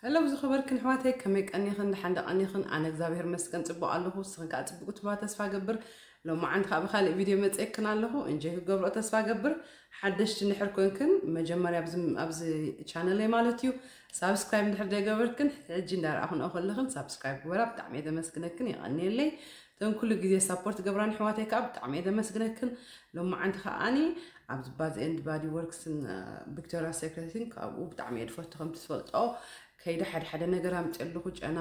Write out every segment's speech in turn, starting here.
ሄሎ ዝኸበርክን ኣሕዋተይ፣ ከመይ ቀኒኽን? ደሓን ዶ ቀኒኽን? ኣነ እግዚኣብሔር መስገን ጽቡቕ ኣለኹ። ንስኽን ከኣ ጽቡቕ ትባ ተስፋ ገብር። ሎማዓንቲ ከኣ ብኻልእ ቪድዮ መጽኤክን ኣለኹ። እንጆይ ክገብሮ ተስፋ ገብር። ሓደሽቲ እንድሕር ኮንክን፣ መጀመርያ ኣብዚ፣ ኣብዚ ቻነለይ ማለት እዩ፣ ሳብስክራይብ እንድሕር ዘይገበርክን፣ ሕጂ እንዳረኣኽንኦ ከለኽን ሳብስክራይብ ግበራ። ብጣዕሚ እየ ዘመስግነክን፣ የቐንየለይ። እተን ኩሉ ግዜ ሳፖርት ገብራን ኣሕዋተይ ከኣ ብጣዕሚ እየ ዘመስግነክን። ሎማዓንቲ ከኣኒ ኣብዚ ባዝ ኤንድ ባዲ ወርክስን ቪክቶሪያ ሴክሬትን ካብኡ ብጣዕሚ እየ ዝፈቱ። ከም ትፈልጦ ከይደ ሓደ ሓደ ነገር ኣምፅእ ኣለኹ፣ ጨና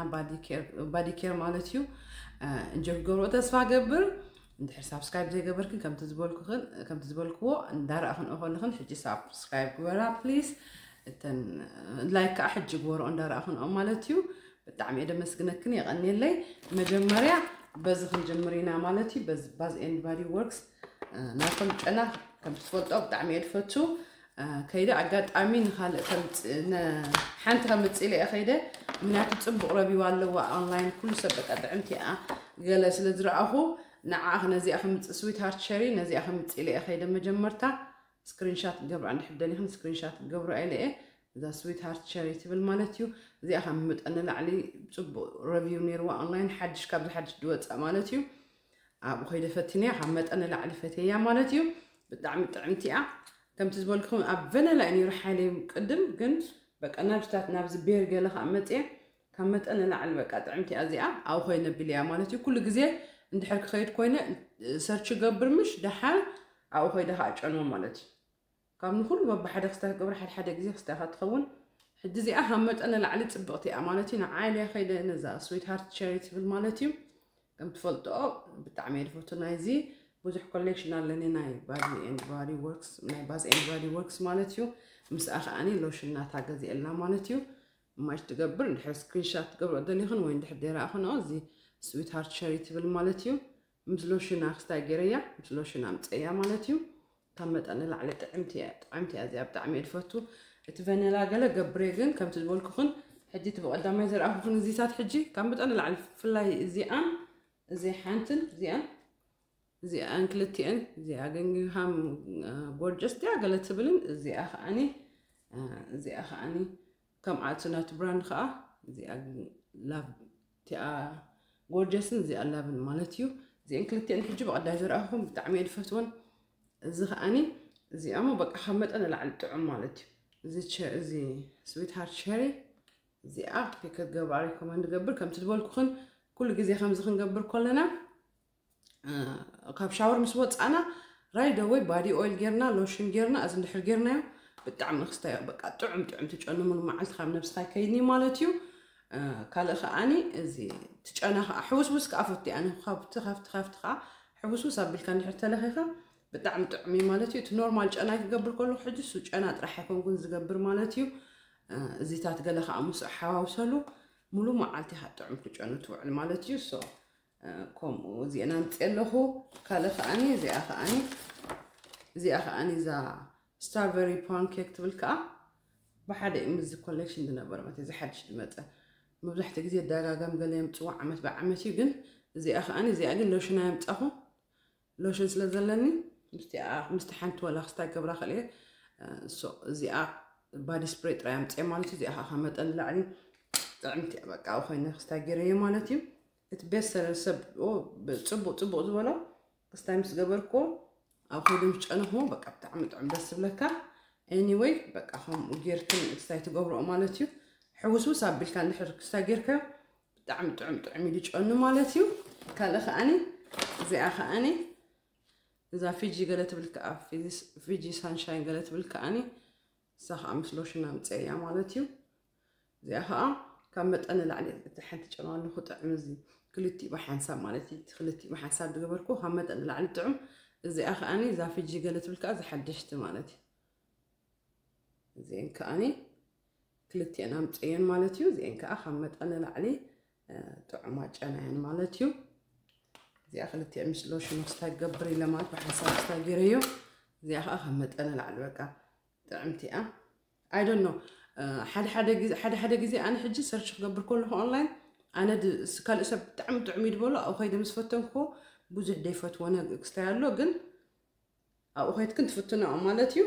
ባዲ ኬር ማለት እዩ። እንጆይ ክገብሮ ተስፋ ገብር። እንድሕር ሳብስክራይብ ዘይገበርክን ከምቲ ዝበልኩኽን ከምቲ ዝበልክዎ እንዳረኣኽንኦ ከለኽን ሕጂ ሳብስክራይብ ግበራ ፕሊስ። እተን ላይክ ከዓ ሕጂ ግበርኦ እንዳረኣኽንኦ ማለት እዩ። ብጣዕሚ እየ ደመስግነክን፣ የቐንየለይ። መጀመርያ በዚ ክንጅምር ኢና ማለት እዩ። በዚ ባዝ ኤንድ ባዲ ወርክስ ናቶም ጨና ከም ትፈልጦ ብጣዕሚ እየ ድፈቱ። ከይደ ኣጋጣሚ ንኻልእ ከምፅ- ነ- ሓንቲ ከምፅእ ኢለ እየ ከይደ፣ ምክንያቱ ፅቡቕ ረቢዋ ኣለዋ ኦንላይን ኩሉ ሰብ በቃ ጥዕምቲ እያ ገለ ስለ ዝረኣኹ፣ ንዓ ነዚኣ ከምፅእ ስዊት ሃርት ሸሪ ነዚኣ ከምፅእ ኢለ እየ ከይደ። መጀመርታ ስክሪንሻት ገብራ እንድሕር ደሊኽን ስክሪንሻት ገብራ ኢለ እየ። እዛ ስዊት ሃርት ሸሪ ትብል ማለት እዩ። እዚኣ ካብ መጠን ንላዕሊ ፅቡቕ ረቪው ነይርዋ ኦንላይን ሓድሽ ካብዚ ሓድሽ ድወፃ ማለት እዩ። ኣብኡ ከይደ ፈቲነያ ካብ መጠን ንላዕሊ ፈትየያ ማለት እዩ። ብጣዕሚ ጥዕምቲ እያ። ከምቲ ዝበልኩም ኣብ ቨነላ እዩ ነይሩ ሓይለይ ቅድም፣ ግን በቃ ናብስታት ናብዚ ቤር ገለ ከዓ መፅየ ካብ መጠን ንላዕሊ በቃ ጥዕምቲ እያ እዚኣ። ኣብኡ ኮይነ ቢልያ ማለት እዩ። ኩሉ ግዜ እንድሕር ክኸይድ ኮይነ ሰርች ገብር ምሽ ደሓር ኣብኡ ከይደ ከዓ ጨንዎ ማለት እዩ። ካብ ንኩሉ በብሓደ ክስታይ ክገብር ሓደ ሓደ ግዜ ክስታይ እካ ትኸውን። ሕጂ እዚኣ ካብ መጠን ንላዕሊ ፅብቕቲ እያ ማለት እዩ። ንዓይ ኢለ ከይደ ነዛ ስዊት ሃርት ቸሪ ትብል ማለት እዩ። ከም ትፈልጥኦ ብጣዕሚ እየ ዝፈቱ ናይዚ። ብዙሕ ኮሌክሽን ኣለኒ ናይ ባዲ ኤንድ ባዲ ወርክስ፣ ናይ ባዝ ኤንድ ባዲ ወርክስ ማለት እዩ። ምስኣ ከዓኒ ሎሽን ናታ ገዚኤልና ማለት እዩ። ማሽ ትገብር እንድሕር ስክሪንሻት ትገብሮ ደሊኽን ወይ እንድሕር ደይረኣኽንኦ እዚ ስዊት ሃርት ሸሪ ትብል ማለት እዩ። ምስ ሎሽና ክስታይ ገይረያ ምስ ሎሽና ኣምፀያ ማለት እዩ። ካብ መጠን ንላዕሊ ጥዕምቲ እያ፣ ጥዕምቲ እያ እዚኣ፣ ብጣዕሚ እየ ዝፈቱ። እቲ ቨነላ ገለ ገብሬ ግን ከምቲ ዝበልኩኽን ሕጂ እቲ ብቐዳማይ ዘርኣኹኽን እዚታት ሕጂ ካብ መጠን ንላዕሊ ብፍላይ እዚኣን እዚ ሓንትን እዚኣን እዚኣን ክልቲአን እዚኣ ገንግሃም ጎርጀስ እያ ገለ ትብልን እዚኣ ከዓኒ እዚኣ ከዓኒ ከምኣቱ ናቱ ብራንድ ከዓ እዚኣ ላቭ እቲኣ ጎርጀስን እዚኣ ላቭን ማለት እዩ። እዚአን ክልቲአን ሕጂ ብቐዳይ ዘርኣኹም ብጣዕሚ እየ ዝፈትወን። እዚ ከዓኒ እዚኣ ሞ በቃ ካብ መጠን ንላዕሊ ጥዑም ማለት እዩ። እዚ ቸ- እዚ ስዊት ሃርት ሸሪ እዚኣ ፒክ ክትገብራ ሪኮመንድ ገብር። ከምቲ ዝበልኩኽን ኩሉ ግዜ ከምዚ ክንገብር ከለና እ፣ ካብ ሻወር ምስ ወፃና ራይድ ኣወይ ባዲ ኦይል ጌርና ሎሽን ጌርና እዚ እንድሕር ጌርናዮ ብጣዕሚ ንክስታዮ በቃ ጥዑም ጥዑም ትጨኑ ሙሉ መዓልቲ ካብ ነብስኻ ከይኒ ማለት እዩ። እ፣ ካልእ ከዓኒ እዚ ትጨና ከዓ ሕውስውስ ከዓ ፈቲ ኣነ ካብቲ ካብቲ ካብቲ ከዓ ሕውስውስ ኣቢልካ እንድሕር ተለኺኻ ብጣዕሚ ጥዑም እዩ ማለት እዩ። እቲ ኖርማል ጨና ክገብር ከለኹ ሕጂ እሱ ጨና ጥራሕ ኣይኮንኩን ዝገብር ማለት እዩ። እ፣ እዚታት ገለ ከዓ ምስ ሓዋውሰሉ ሙሉ መዓልቲ ኢኻ ጥዑም ክጨኑ ትውዕል ማለት እዩ። ሶ ከምኡ እዚአን ኣምፅእ ኣለኹ። ካልእ ከዓኒ እዚኣ ከዓኒ እዚኣ ከዓኒ እዛ ስታርበሪ ፓንኬክ ትብል ከዓ ብሓደ እዩ ምስዚ ኮሌክሽን ዝነበረ ማለት እዚ ሓድሽ ዝመፀ መብዛሕትኡ ግዜ ዳጋጋም ገለ የምፅዋ ዓመት ብዓመት እዩ። ግን እዚኣ ከዓኒ እዚኣ ግን ሎሽን ኣየምፃኹ ሎሽን ስለ ዘለኒ ምስቲ ሓንቲ ወላ ክስታይ ገብራ ክእል እየ። እዚኣ ባዲ ስፕሬ ጥራይ ኣምፅአ ማለት እዩ። እዚኣ ከዓ ካብ መጠን ንላዕሊ ጥዕምቲ እያ። በቃ ኣብኡ ኮይነ ክስታይ ገይረዮ ማለት እዩ። እቲ ቤስት ሰለር ሰብ ፅቡቅ ፅቡቅ ዝበሎ ክስታይ ምስ ገበርክዎ ኣብ ከይዱ ምስ ጨነኽዎ በቃ ብጣዕሚ ጥዑም ደስ ዝብለካ። ኤኒወይ በቃ ከምኡ ጌርክን ክስታይ ትገብርኦ ማለት እዩ። ሕውስውስ ኣቢልካ እንድሕር ክስታይ ጌርካዮ ብጣዕሚ ጥዑም ጥዑም ኢሉ ጨኑ ማለት እዩ። ካልእ ከዓኒ እዚኣ ከዓኒ እዛ ፊጂ ገለ ትብል ከዓ ፊጂ ሳንሻይን ገለ ትብል ከዓኒ እሳ ከዓ ምስ ሎሽን ኣምፀያ ማለት እዩ። እዚኣ ከዓ ካብ መጠን ንላዕሊ እቲ ሓንቲ ጨና ኣለኹ ጥዕም እዚ ክልቲኡ ብሓንሳብ ማለት እዩ። እቲ ክልቲኡ ብሓንሳብ ዝገበርኩ ካብ መጠን ንላዕሊ ጥዑም። እዚኣ ከዓኒ እዛ ፊጂ ገለ ትብል ከዓ ዝሓደሽቲ ማለት እዩ። እዚአን ከዓኒ ክልቲአን ኣምፀየን ማለት እዩ። እዚአን ከዓ ካብ መጠን ንላዕሊ ጥዑማ ጨናየን ማለት እዩ። እዚኣ ክልቲአን ምስ ሎሽን ክስታይ ገብር ኢለ ማለት ብሓንሳብ ክስታይ ገይረዮ። እዚኣ ከዓ ካብ መጠን ንላዕሊ በቃ ጥዕምቲ እያ። I don't know። ሓደ ሓደ ግዜ ሓደ ሓደ ግዜ ኣነ ሕጂ ሰርች ክገብር ከለኹ ኦንላይን ኣነ ድ- ስ- ካልእ ሰብ ብጣዕሚ ጥዑም እዩ ዝበሎ ኣብኡ ከይደ ምስ ፈተንክዎ ብዙሕ ደይፈትዎ ነግ ክስታይ ኣሎ። ግን ኣብኡ ከይድክን ትፍትንኦ ማለት እዩ።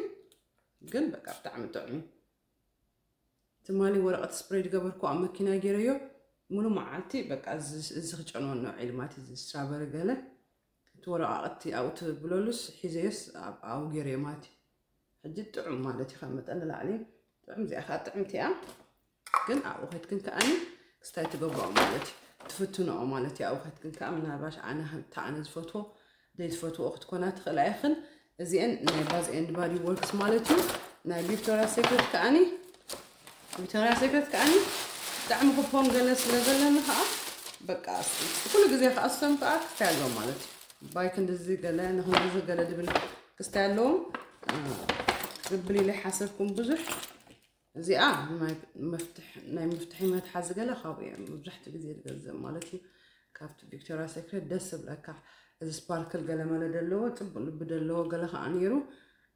ግን በቃ ብጣዕሚ ጥዑም እዩ። ትማሊ ወረቐት ስፕሬይ ዝገበርኩ ኣብ መኪና ገይረዮ። ሙሉ መዓልቲ በቃ እዚ ክጨንወን ነው ዒልማት እዚ ስትራበሪ ገለ እቲ ወረቓቕቲ ኣብኡ ትብለሉስ ሒዘዮስ ኣብኡ ገይረዮ ማለት እዩ። ሕጂ ጥዑም ማለት እዩ ካብ መጠን ንላዕሊ ጥዑም። እዚኣ ከዓ ጥዕምቲ እያ። ግን ኣብኡ ከድክን ከዓኒ ክስታይ ትገብርኦ ማለት እዩ። ትፍትንኦ ማለት እዩ። ኣብኡ ከድክን ከዓ ምናልባሽ ኣነ ከምቲ ኣነ ዝፈትዎ ዘይትፈትዎ ክትኮና ትኽእላ ኢኽን። እዚአን ናይ ባዝ ኤንድ ባዲ ወርክስ ማለት እዩ። ናይ ቪክቶሪያ ሴክሬት ከዓኒ ቪክቶሪያ ሴክሬት ከዓኒ ብጣዕሚ ኩፖን ገለ ስለ ዘለኒ ከዓ በቃ ኩሉ ግዜ ከዓ እሶም ከዓ ክስታይ ኣለዎም ማለት እዩ። ባይ ክንድዚ ገለ ንክንድዚ ገለ ድብል ክስታይ ኣለዎም። ዝብል ኢለ ሓሰብኩም ብዙሕ እዚኣ ናይ መፍትሒ መትሓዚ ገለ ካብኡ እየ መብዛሕትኡ ግዜ ዝገዝእ ማለት እዩ። ካብቲ ቪክቶሪያ ሴክሬት ደስ ዝብለካ እዚ ስፓርክል ገለ መለ ዘለዎ ፅቡቅ ልቢ ዘለዎ ገለ ከዓ ነይሩ።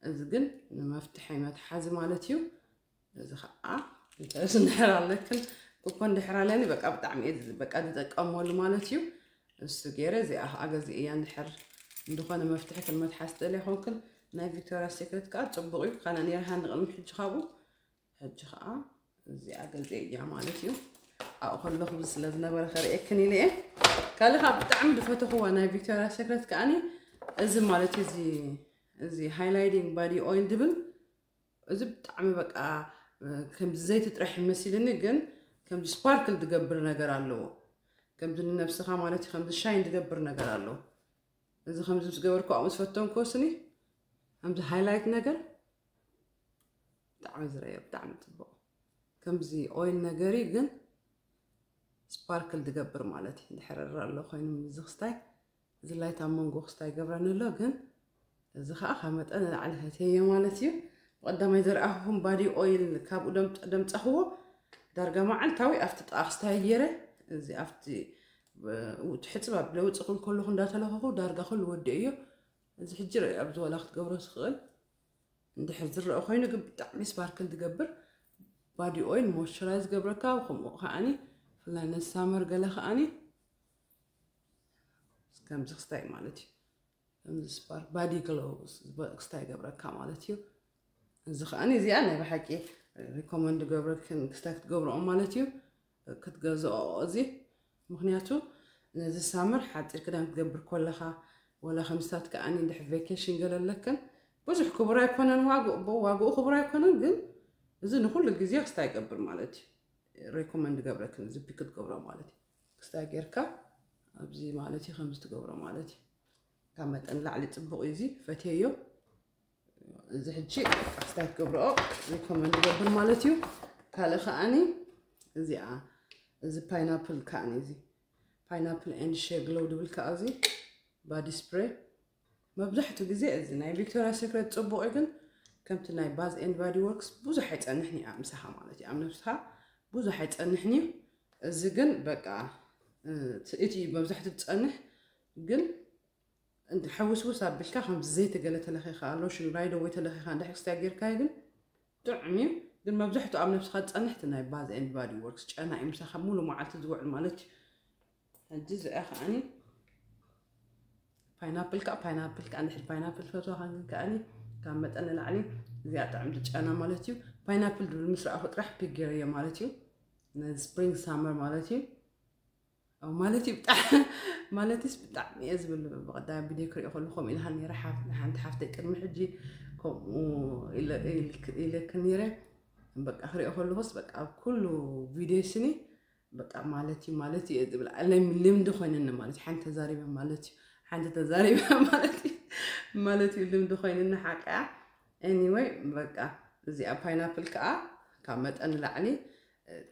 እዚ ግን ንመፍትሒ መትሓዚ ማለት እዩ። እዚ ከዓ እንድሕር ኣለክን ኩኮ እንድሕር ኣለኒ በቃ ብጣዕሚ እየ በቃ ዝጥቀመሉ ማለት እዩ። እሱ ገይረ እዚኣ ከዓ ገዚእ እያ እንድሕር እንደኾነ መፍትሒ ክንመትሓዝ ትእል ይኾንክን። ናይ ቪክቶሪያ ሴክሬት ከዓ ፅቡቅ እዩ ካነ ነይርሃ ንቅድሚ ሕጂ ካብኡ ሕጂ ከዓ እዚኣ ገዚአ እያ ማለት እዩ። ኣብኡ ከለኹ ስለ ዝነበረ ከርእየክን ኢለ እየ። ካልእ ከዓ ብጣዕሚ ዝፈተኽዋ ናይ ቪክቶሪያ ሴክሬት ከዓኒ እዚ ማለት እዩ እዚ እዚ ሃይላይቲንግ ባዲ ኦይል ድብል እዚ ብጣዕሚ በቃ ከምዚ ዘይቲ ጥራሕ ይመስልኒ ግን ከምዚ ስፓርክል ዝገብር ነገር ኣለዎ። ከምዚ ንነብስኻ ማለት እዩ ከምዚ ሻይን ዝገብር ነገር ኣለዎ። እዚ ከምዚ ምስ ገበርኩ ኣብኡ ዝፈተንኩ ስኒ ከምዚ ሃይላይት ነገር ብጣዕሚ ዝረየ ብጣዕሚ ፅቡቅ ከምዚ ኦይል ነገር እዩ ግን ስፓርክል ዝገብር ማለት እዩ። እንድሕር ኣሎ ኮይኑ እዚ ክስታይ እዚ ላይት ኣብ መንጎ ክስታይ ይገብረኒ ኣሎ ግን እዚ ከዓ ካብ መጠን ንላዕሊ ፈትየዮ ማለት እዩ። ብቀዳማይ ዘርኣኹም ባዲ ኦይል ካብኡ ደምፀኽዎ ዳርጋ መዓልታዊ ኣብቲ ጥቃ ክስታይ ገይረ እዚ ኣብቲ ትሕፅብ ኣብ ለውፅእ ክብል ከለኹ እንዳተለኸኹ ዳርጋ ኩሉ ወዲአዮ። እዚ ሕጂ ርእ ኣብዚ ዋላ ክትገብሮ ትኽእል እንድሕር ዝረአ ኮይኑ ግን ብጣዕሚ ስፓርክል ዝገብር ባዲ ኦይል ሞይስቸራይዝ ዝገብረካ ከምኡ ከዓኒ ፍላይ ነዚ ሳመር ገለ ከዓኒ ከምዚ ክስታይ ማለት እዩ። ከምዚ ስፓርክ ባዲ ግሎ ክስታይ ይገብረካ ማለት እዩ። እዚ ከዓኒ እዚኣ ናይ ብሓቂ ሪኮመንድ ገብረክን ክስታይ ክትገብርኦ ማለት እዩ። ክትገዝኦ እዚ ምክንያቱ ነዚ ሳመር ሓፂር ክዳን ክትገብር ከለካ ወላ ከምስታት ከዓኒ እንድሕር ቬኬሽን ገለ ኣለክን ብዙሕ ክቡር ኣይኮነን ዋግኡ ዋግኡ ክቡር ኣይኮነን ግን እዚ ንኩሉ ግዜ ክስታይ ይገብር ማለት እዩ። ሬኮመንድ ገብረክን እዚ ፒክ ክትገብሮ ማለት እዩ። ክስታይ ጌርካ ኣብዚ ማለት እዩ ከምዚ ትገብሮ ማለት እዩ። ካብ መጠን ላዕሊ ፅቡቅ እዩ እዚ ፈትየዮ። እዚ ሕጂ ክስታይ ክትገብርኦ ሪኮመንድ ገብር ማለት እዩ። ካልእ ከዓኒ እዚኣ እዚ ፓይናፕል ከዓኒ እዚ ፓይናፕል ኤንድ ሼ ግሎው ድብል ከዓ እዚ ባዲ ስፕሬይ መብዛሕትኡ ግዜ እዚ ናይ ቪክቶሪያ ሴክሬት ፅቡቅ እዩ ግን ከምቲ ናይ ባዝ ኤንድ ባዲ ወርክስ ብዙሕ ኣይፀንሕን እዩ ኣብ ምሳኻ ማለት እዩ ኣብ ነብስኻ ብዙሕ ኣይፀንሕን እዩ። እዚ ግን በቃ እቲ መብዛሕትኡ ዝፀንሕ ግን እንዲ ሕውስውስ ኣቢልካ ከምዚ ዘይቲ ገለ ተለኺኻ ሎሽን ራይዶ ወይ ተለኺኻ እንድሕር ክስታይ ጌርካዮ ግን ጥዑም እዩ። ግን መብዛሕትኡ ኣብ ነብስኻ ዝፀንሕ እቲ ናይ ባዝ ኤንድ ባዲ ወርክስ ጨና እዩ ምሳኻ ሙሉ መዓልቲ ዝውዕል ማለት እዩ። ሕጂ እዚኣ ከዓኒ ፓይናፕል ከዓ ፓይናፕል ከዓ እንድሕር ፓይናፕል ፈትዋ ከንግን ከዓኒ ካብ መጠን ንላዕሊ እዚኣ ጥዕምቲ ጨና ማለት እዩ። ፓይናፕል ድብል ምስ ረኣኹ ጥራሕ ፒክ ገይረዮ ማለት እዩ። ነዚ ስፕሪንግ ሳመር ማለት እዩ። ማለት እዩ ብጣዕሚ ማለትስ ብጣዕሚ እየ ዝብል ብቐዳማይ ቪድዮ ክሪኦ ከለኹ ከምኡ ኢልካ ነይረ ሓንቲ ሓፍተይ ቅድሚ ሕጂ ከምኡ ኢለክ ነይረ በቃ ክሪኦ ከለኹስ በቃ ኣብ ኩሉ ቪድዮ ስኒ በቃ ማለት እዩ ማለት እዩ ዝብል ልምዲ ኮይንኒ ማለት እዩ ሓንቲ ተዛሪበ ማለት እዩ ሓንቲ ተዛሪበ ማለት እዩ ማለት እዩ ልምዲ ኮይንኒ ሓቃ anyway በቃ እዚኣ ፓይናፕል ከዓ ካብ መጠን ላዕሊ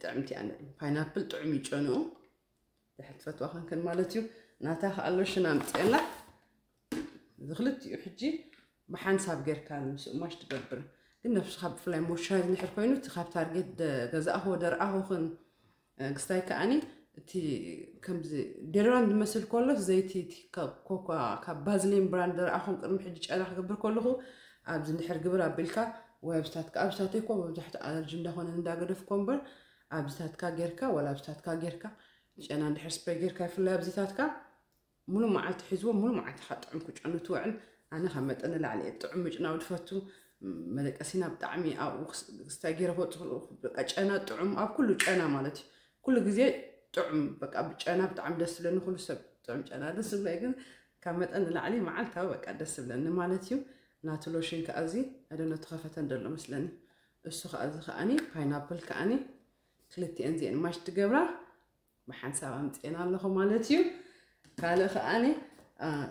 ጥዕምቲ እያ ፓይናፕል ጥዑም ይጨንኡ ድሕር ትፈትዋ ከንክን ማለት እዩ ናታ ከዓ ሎሽን ኣምፅአላ እዚ ክልቲኡ ሕጂ ብሓንሳብ ጌርካ ምስኡ ማሽ ትገብር ግን ነብስኻ ብፍላይ ሞይስቸራይዝ እንድሕር ኮይኑ እቲ ካብ ታርጌት ዝገዛእኽዎ ዝረኣኹኽን ክስታይ ከዓኒ እቲ ከምዚ ዴዶራንት ዝመስል ከሎ ዘይቲ ኮካ ካብ ባዝሊን ብራንድ ዝረኣኹም ቅድሚ ሕጂ ጨና ክገብር ከለኹ ኣብዚ እንድሕር ግብር ኣቢልካ ወይ ኣብዚታትካ ኣብዚታተይ እኮ መብዛሕትኡ ኣለርጂ እንዳኾነ እንዳገደፍኮ እምበር ኣብዚታትካ ጌርካ ወላ ኣብዚታትካ ጌርካ ጨና እንድሕር ስፕሬይ ጌርካ ይፍላይ ኣብዚታትካ ሙሉ መዓልቲ ሒዝዎ ሙሉ መዓልቲ ካብ ጥዑም ክጨኑ ትውዕል ኣነ ካብ መጠን ንላዕሊ እየ ጥዑም ምጭናው ዝፈቱ መደቀሲና ብጣዕሚ ኣብኡ ክስ- ክስታይ ገይረ ክወፅእ ከለኹ በቃ ጨና ጥዑም ኣብ ኩሉ ጨና ማለት እዩ። ኩሉ ግዜ ጥዑም በቃ ብጨና ብጣዕሚ ደስ ዝብለኒ፣ ኩሉ ሰብ ጥዑም ጨና ደስ ዝብለ፣ ግን ካብ መጠን ንላዕሊ መዓልታዊ በቃ ደስ ዝብለኒ ማለት እዩ። ናቱ ሎሽን ከኣ እዚ ኣደነ ተኸፈተ እንደሎ መስለኒ። እሱ ከኣ እዚ ከኣኒ ፓይናፕል ከኣኒ ክልቲኤን እዚኤን ማሽ ትገብራ ብሓንሳብ ኣምፅኤን ኣለኹ ማለት እዩ። ካልእ ከኣኒ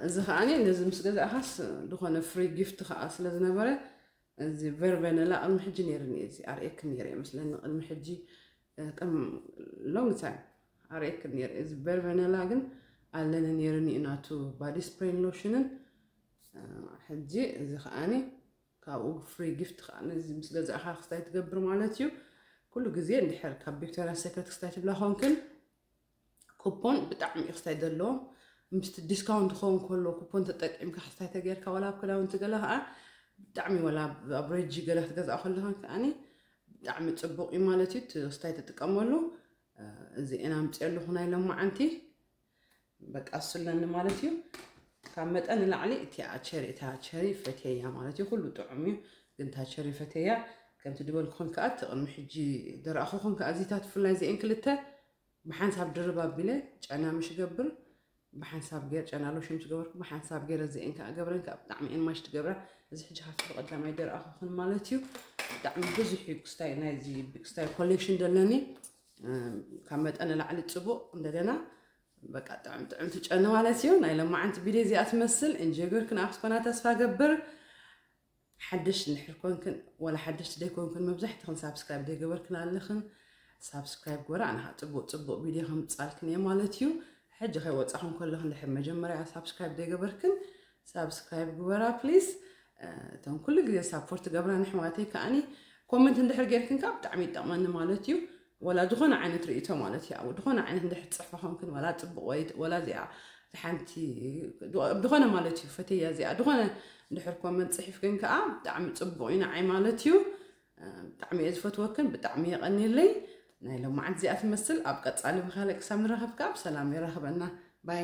እዚ ከኣኒ ነዚ ምስ ገዛእኻስ ዝኾነ ፍሪ ጊፍት ከኣ ስለ ዝነበረ እዚ ቨርቨነላ ቅድሚ ሕጂ ነይርኒ እዚ ኣርእየክ ነይረ መስለኒ ቅድሚ ሕጂ ቅድሚ ሎንግ ታይም ኣርእየክ ነይረ እዚ ቨርቨነላ ግን ኣለኒ ነይርኒ ናቱ ባዲ ስፕሬን ሎሽንን ሕጂ እዚ ከኣኒ ካብኡ ፍሪ ጊፍት ከዓ ነዚ ምስ ገዛእኻ ክስታይ ትገብር ማለት እዩ። ኩሉ ግዜ እንድሕር ካብ ቪክቶሪያ ሰክረት ክስታይ ትብላ ኮንክን ኩፖን ብጣዕሚ እዩ ክስታይ ዘለዎ ምስቲ ዲስካውንት ክኸውን ከሎ ኩፖን ተጠቂምካ ክስታይ ተገይርካ ዋላ ኣብ ክዳውንቲ ገለ ከዓ ብጣዕሚ ዋላ ኣብ ሬጂ ገለ ክትገዝኣ ከለኻ ከዓኒ ብጣዕሚ ፅቡቅ እዩ ማለት እዩ። እቲ ክስታይ ትጥቀመሉ እዚ ኢና ምፅእ ኣለኹ ናይ ሎማዓንቲ በቃ እሱ ኣለኒ ማለት እዩ። ካብ መጠን ንላዕሊ እቲኣ ቸሪ እታ ቸሪ ፈትየያ ማለት እዩ። ኩሉ ጥዑም እዩ ግን እታ ቸሪ ፈትየያ። ከምቲ ዝበልኩኹም ከዓ እቲ ቅድሚ ሕጂ ደረእኹኹም ከዓ እዚታት ብፍላይ እዚኤን ክልተ ብሓንሳብ ድርብ ኣቢለ ጨና ምሽ ገብር ብሓንሳብ ገይር ጨና ሎሽን ምስ ገበርኩ ብሓንሳብ ገይረ እዚኤን ከዓ ገብረን ከዓ ብጣዕሚ ኤን ማሽ ትገብራ። እዚ ሕጂ ካብቲ ብቀዳማይ ደረእኹኹም ማለት እዩ። ብጣዕሚ ብዙሕ እዩ ክስታይ ናይዚ ክስታይ ኮሌክሽን ዘለኒ ካብ መጠን ንላዕሊ ፅቡቅ እንደገና በቃ ጥዕም ጥዕም ትጨኒ ማለት እዩ። ናይ ለማዓንቲ ቪድዮ እዚኣ ትመስል እንጀ ገርክን ኣብ ስኮና ተስፋ ገብር። ሓደሽ እንድሕር ኮንክን ወላ ሓደሽቲ ደይኮንክን መብዛሕትኽን ሳብስክራይብ ደይገበርክን ኣለኽን ሳብስክራይብ ግበራ። ኣነ ከዓ ፅቡቅ ፅቡቅ ቪድዮ ከምፃልክን እየ ማለት እዩ። ሕጂ ከይወፃኹም ከለኽን ድሕር መጀመርያ ሳብስክራይብ ደይገበርክን ሳብስክራይብ ግበራ ፕሊስ። እቶም ኩሉ ግዜ ሳፖርት ገብራ ንሕዋተይ ከዓኒ ኮመንት እንድሕር ጌርክን ከዓ ብጣዕሚ ይጠቕመኒ ማለት እዩ። ወላ ዝኾነ ዓይነት ርእይቶ ማለት እዩ ኣብ ዝኾነ ዓይነት እንድሕር ትፅሕፋ ኮንክን ወላ ፅቡቅ ወይ ወላ እዚኣ ሓንቲ ዝኾነ ማለት እዩ ፈተያ እዚኣ ዝኾነ እንድሕር ኮመንት ፅሒፍክን ከዓ ብጣዕሚ ፅቡቅ እዩ ንዓይ ማለት እዩ። ብጣዕሚ እየ ዝፈትወክን ብጣዕሚ የቐኒለይ። ናይ ሎማዓንቲ እዚኣ ትመስል ኣብ ቀፃሊ ብካልእ ክሳብ ንራኸብ ከዓ ብሰላም የራኽበና። ባይ